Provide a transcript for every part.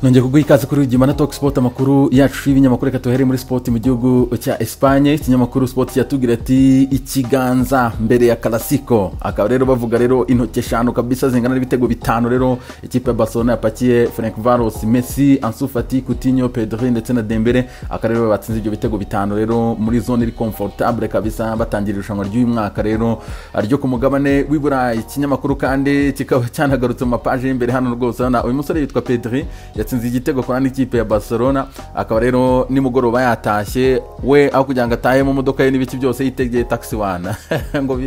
Nongeye kuguha ikaze kuri Rugima na Talk Sport, amakuru yacu y'ibinyamakuru. Reka tuhere muri sport mu gihugu cya Espagne. Ikinyamakuru Sport cyatubwira ati ikiganza mbere ya Clasico, akaba rero bavuga rero intoki eshanu kabisa zingana n'ibitego bitanu rero ikipe ya Barcelona yapakiye Ferencvaros, Messi, Ansu Fati, Coutinho, Pedri ndetse na Dembele, akaba rero batsinze ibyo bitego bitanu rero muri zone iri comfortable kabisa, batangira irushanwa ry'uyu mwaka rero ryo ku mugabane w'i Burayi. Ikinyamakuru kandi kikaba cyanagarutse mu mapaje y'imbere hano rwose, urabona uyu musore yitwa Pedri yatsinze igitego kuri n'ikipe ya Barcelona, akaba rero nimugoroba yatashye we, aho kugira ngo atahe mu modoka ye n'ibiki byose, yitegeye taxi wana ngo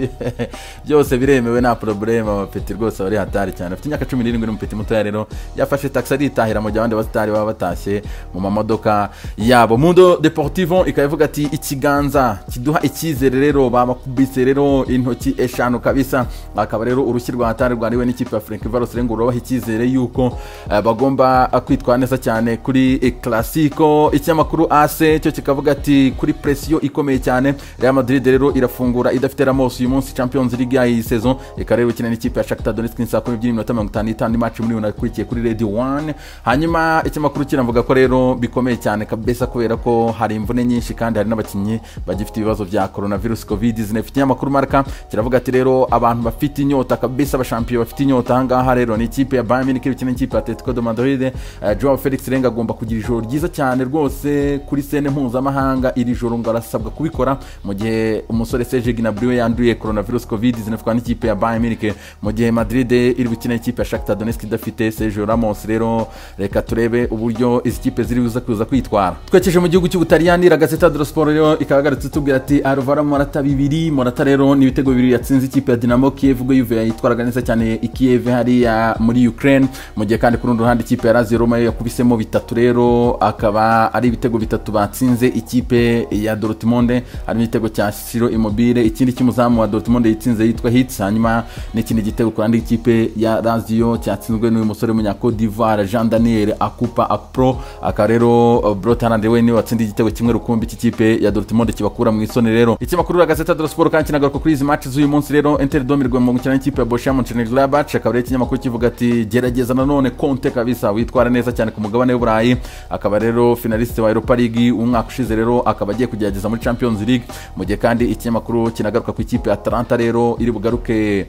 byose biremewe, nta problème. Abapeti rwose bari hatari cyane, afite imyaka 17, n'umupeti mutoya rero yafashe taxi aritahira mu gihe abandi basitari baba batashye mu mamodoka yabo. Mundo Deportivo ikaba ivuga ati ikiganza kiduha icyizere rero, babakubise rero intoki eshanu kabisa, akaba rero urushyi rwa hatari rwariwe n'ikipe ya Ferencvaros rero ngo rubaha icyizere yuko bagomba kwitwara neza cyane kuri Clasico. Ikinyamakuru AS cyo kikavuga ati kuri pression ikomeye cyane, Real Madrid rero irafungura idafite Ramos uyu munsi Champions League ya iyi saison, ikaba rero ikina n'ikipe ya Shakhtar Donetsk saa 12:55, match muri unakurikiye kuri Radio 1. Hanyuma ikinyamakuru kiravuga ko rero bikomeye cyane kabisa, kubera ko hari imvune nyinshi kandi hari n'abakinnyi bagifite ibibazo bya coronavirus COVID-19. Ikinyamakuru Marca kiravuga ati rero abantu bafite inyota kabisa, abashampiyo bafite inyota ahangaha rero ni ikipe ya Bayern Munich ikina n'ikipe ya Atletico de Madrid. Joao Felix Renga agomba kugira ijoro ryiza cyane rwose kuri scène mpuzamahanga, iri joro ngo arasabwa kubikora, mu gihe umusore Serge Gnabry we yanduye coronavirus COVID-19 kwa n'ikipe ya Bayern Munich, mu gihe Madrid iri gukina n'ikipe ya Shakhtar Donetsk idafite Sergio Ramos. Rero reka turebe uburyo izi kipe ziri buze kuza kwitwara. Twekeje mu gihugu cy'Ubutaliyani, La Gazzetta dello Sport rero ikaba yagarutse itubwira ati Alvaro Morata bibiri, Morata rero ni ibitego bibiri yatsinze ikipe ya Dinamo Kiev ubwo Juve yitwaraga neza cyane i Kiev hariya muri Ukraine, mu gihe kandi ku rundi ruhande ikipe ya Lazio Roma yo yakubisemo bitatu rero, akaba ari ibitego bitatu batsinze ikipe ya Dortmund, harimo igitego cya Ciro Immobile, ikindi cy'umuzamu wa Dortmund yitsinze yitwa Hitz, hanyuma n'ikindi gitego ku ruhande ikipe ya Lazio cyatsinzwe n'uyu musore w'umunya Cote d'Ivoire Jean Daniel Akupa Akpro, akaba rero Brot Haaland we niwe watsinze igitego kimwe rukumbi cy'ikipe ya Dortmund kibakura mu isoni rero. Ikinyamakuru La Gazzetta dello Sport kandi kinagaruka kuri izi match z'uyu munsi rero, Inter de Milan mu gukina n'ikipe ya Borussia Mönchengladbach, akaba rero ikinyamakuru kivuga ati gerageza nanone Conte kabisa witwara neza cyane ku mugabane w'Uburayi, akaba rero finaliste wa Europa League umwaka ushize rero akaba agiye kugerageza muri Champions League, mu gihe kandi ikinyamakuru kinagaruka ku ikipe ya Atalanta rero iri bugaruke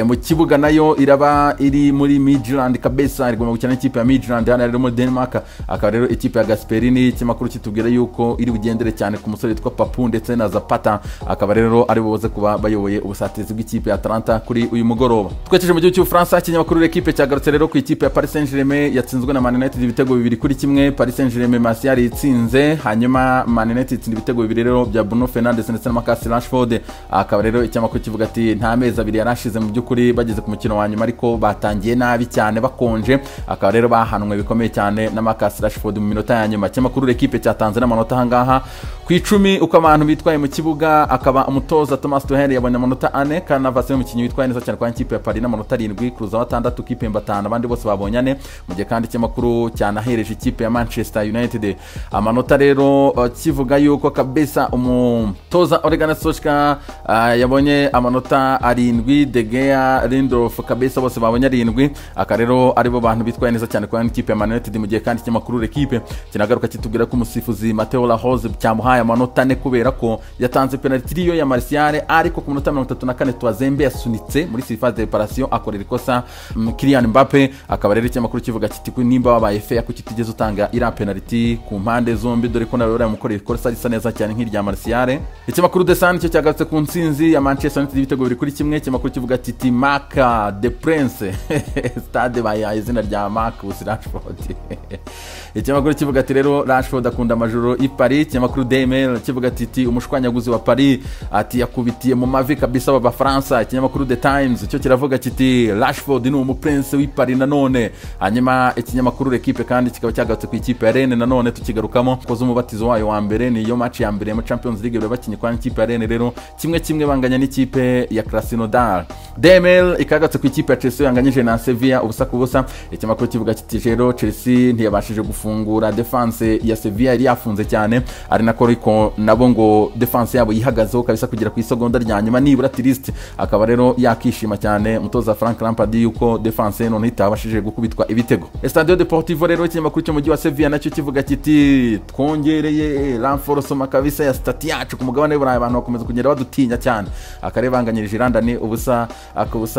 mu kibuga, nayo iraba iri muri Midland kabisa, igomba gukina n'ikipe ya Midland hano rero muri Denmark, akaba rero ikipe ya Gasperini ikinyamakuru kitubwira yuko iri bugendere cyane ku musore witwa Papu ndetse na Zapata, akaba rero ari buze kuba bayoboye ubusatirizi bw'ikipe ya Atalanta kuri uyu mugoroba. Twekeje mu gihugu cy'Ubufaransa, ikinyamakuru L'Equipe cyagarutse rero ku ikipe ya Paris Saint-Germain yatsinzwe na Man United ibitego 2-1. Paris Saint-Germain Martial yitsinze, hanyuma Man United itsinda ibitego bibiri rero bya Bruno Fernandes ndetse na Marcus Rashford, akaba rero ikinyamakuru kivuga ati nta mezi abiri yarashize mu by'ukuri bageze ku mukino wa nyuma, ariko batangiye nabi cyane bakonje, akaba rero bahanwe bikomeye cyane na Marcus Rashford mu minota ya nyuma. Ikinyamakuru L'Equipe cyatanze n'amanota ahangaha ku 10 uko abantu bitwaye mu kibuga, akaba umutoza Thomas Tuchel yabonye amanota 4, kandi Navas umukinnyi witwaye neza cyane kwa ikipe ya Paris n'amanota 7, Kurzawa 6, Kimpembe 5, abandi bose babonye 4, mu gihe kandi ikinyamakuru cyanahereje ikipe ya Manchester United amanota rero kivuga yuko kabisa umutoza Ole Gunnar Solskjaer yabonye amanota 7, De Gea, Lindelof kabisa bose babonye 7, aka rero aribo bantu bitwaye neza cyane kwa ikipe ya Man United. Mu gihe kandi ikinyamakuru L'Equipe kinagaruka kitubwira ko umusifuzi Mateo Lahoz cyamuhaye amanota 4 kubera ko yatanze penalty yo ya Martial, ariko ku minota 34 Tuazembe yasunitse muri surface de réparation akorera ikosa Kylian Mbappe, akaba rero ikinyamakuru kivuga kiti nimba wabaye fair kuki utigeze utanga ira penalty ku mpande zombi, dore ko nawe uramukorera ikosa risa neza cyane nk'irya Martial. Ikinyamakuru The Sun cyo cyagarutse ku ntsinzi ya Manchester United ibitego 2-1, ikinyamakuru kivuga kiti Marc the Prince stade bayaye izina rya Marcus Rashford. Ikinyamakuru kivuga ati rero Rashford akunda amajoro i Paris. Ikinyamakuru Daily kivuga ati umushwanyaguzi wa Paris ati yakubitiye mu mavi kabisa baba Faransa. Ikinyamakuru The Times cyo kiravuga kiti Rashford ni umuprince w'i Paris nanone. Hanyuma ikinyamakuru L'Equipe kandi kikaba cyagarutse ku ikipe ya Rennes nanone tukigarukamo koza umubatizo wayo wa mbere, niyo match ya mbere mu Champions League bakinye kwa ikipe ya Rennes rero 1-1 banganya n'ikipe ya Krasnodar. DML ikagarutse ku ikipe ya Chelsea yanganyije na Sevilla 0-0. Ikinyamakuru kivuga kiti rero Chelsea ntiyabashije gufungura defense ya Sevilla yari yafunze cyane, ari nako ariko nabo ngo defense yabo yihagazeho kabisa kugera ku isegonda rya nyuma nibura triste, akaba rero yakishima cyane umutoza Frank Lampard yuko defense none itabashije gukubitwa ibitego. Estadio de Deportivo rero, ikinyamakuru cyo mu mujyi wa Sevilla nacyo kivuga kiti twongereye renforcement kabisa ya statut yacu ku mugabane w'Uburayi, abantu bakomeza kugenda badutinya cyane. Akarebanganyirije Irandani 0-0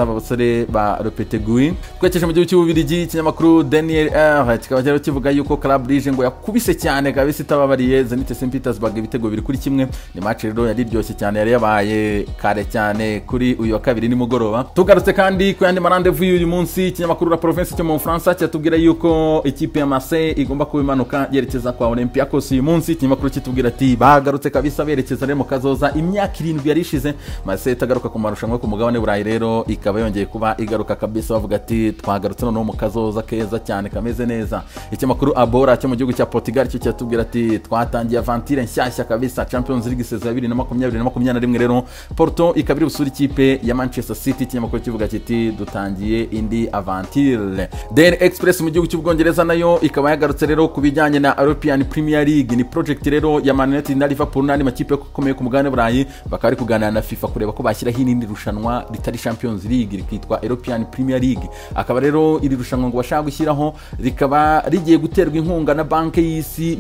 abasore ba Lopetegui. Twerekeje mu gihugu cy'Ububirigi, ikinyamakuru Daniel R kikaba rero kivuga yuko Club Brugge ngo yakubise cyane kabisa itababariye Zenit St Petersburg ibitego 2-1. Ni match rero yari iryoshye cyane, yari yabaye kare cyane kuri uyu wa kabiri nimugoroba. Tugarutse kandi ku yandi marandevu y'uyu munsi, ikinyamakuru La Province cyo mu Bufaransa cyatubwira yuko ikipe ya Marseille igomba kuba imanuka yerekeza kwa Olympiacos uyu munsi. Ikinyamakuru kitubwira ati bagarutse kabisa berekeza rero mu kazoza, imyaka 7 yari ishize Marseille itagaruka ku marushanwa ku mugabane w'Uburayi, rero ikaba yongeye kuba igaruka kabisa, bavuga ati twagarutse noneho mu kazoza keza cyane kameze neza. Ikinyamakuru Abora cyo mu gihugu cya Portugal cyo cyatubwira ati twatangiye aventure nshyashya kabisa, Champions League saison ya 2020-2021 rero Porto ikaba iri busura ikipe ya Manchester City. Ikinyamakuru kivuga kiti dutangiye indi aventure. Daily Express mu gihugu cy'Ubwongereza nayo ikaba yagarutse rero ku bijyanye na European Premier League, ni project rero ya Man United na Liverpool n'andi makipe akomeye ku mugabane w'Uburayi, bakaba bari kuganira na FIFA kureba ko bashyiraho irindi rushanwa ritari Champions League rikitwa European Premier League. Akaba rero iri rushanwa ngo bashaka gushyiraho rikaba rigiye guterwa inkunga na banki y'isi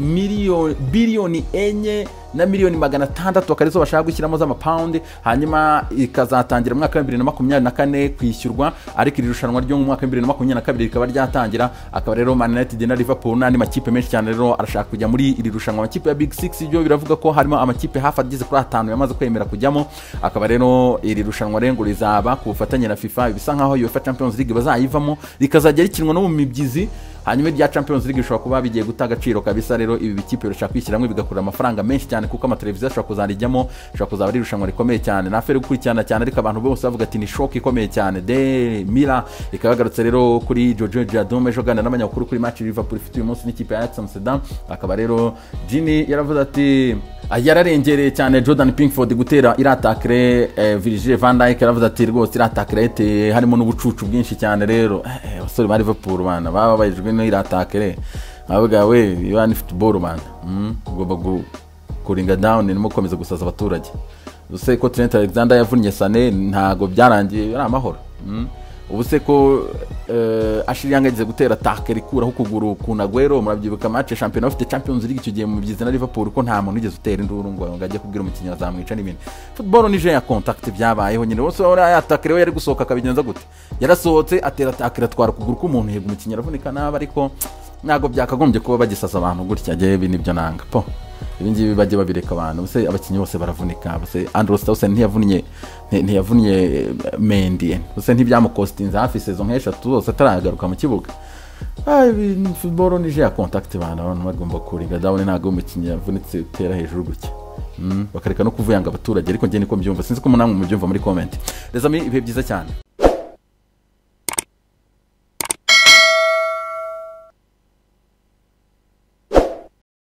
biliyoni 4 na miliyoni 600 akarizo bashaka gushyiramo z'amapawundi, hanyuma ikazatangira mu mwaka wa 2024 kwishyurwa, ariko iri rushanwa ryo mu mwaka wa 2022 rikaba ryatangira. Akaba rero Man United na Liverpool n'andi makipe menshi cyane rero arashaka kujya muri iri rushanwa. Amakipe ya Big Six ibyo biravuga ko harimo amakipe hafi ageze kuri 5 yamaze kwemera kujyamo. Akaba rero iri rushanwa rero ngo rizaba ku bufatanye na FIFA, bisa nkaho UEFA Champions League bazayivamo, rikazajya rikinwa no mu mibyizi. Hanyuma rya Champions League bishobora kuba bigiye guta agaciro kabisa. Rero ibi bikipe birashaka kwishyiramo bigakura amafaranga menshi cyane, kuko amateleviziyo ashobora kuzarijyamo, ashobora kuzaba ari irushanwa rikomeye cyane na fere gukurikirana cyane, ariko abantu bose bavuga ati ni shock ikomeye cyane. De Mila ikaba yagarutse rero kuri Jojo Jadome ejo aganira n'abanyamakuru kuri match Liverpool ifite uyu munsi n'ikipe ya Ajax Amsterdam. Akaba rero Gini yaravuze ati yararengereye cyane Jordan Pickford gutera iratakre Virgil van Dijk, yaravuze ati rwose iratakre yateye harimo n'ubucucu bwinshi cyane. Rero abasore ba Liverpool bana baba bayijwe no iratakre, avuga we iba ni football bana, ugomba gukuringa down nimo gukomeza gusaza abaturage. Use ko Trent Alexander yavunnye Sané ntago byarangiye ari amahoro. Ubu se ko Ashley Young yagize gutera tackle ikuraho ukuguru ku Aguero, murabyibuka match champion bafite Champions League icyo gihe mu byiza na Liverpool, ko nta muntu wigeze utera induru ngo ajye kubwira umukinnyi azamwica n'ibindi. Football ni jeu ya contact, byabayeho nyine. Bose ora yatakere we yari gusohoka akabigenza gute? Yarasohotse atera tackle atwara ukuguru k'umuntu, yego umukinnyi aravunika nabi, ariko ntago byakagombye kuba bagisasa abantu gutya. Jewe ibi nibyo nanga po, ibi ngibi bajye babireka abantu. Bose abakinnyi bose baravunika, bose Andros Townsend ntiyavunnye Mendy, bose ntibyamukostinze hafi saison nk'eshatu zose ataragaruka mu kibuga. Football ni jeu ya contact bana, abantu bagomba kuriga down, ntago umukinnyi yavunitse utera hejuru gutya. Bakareka no kuvuyanga abaturage, ariko njye niko mbyumva, sinzi ko namwe mubyumva muri comment. Les amis, ibihe byiza cyane.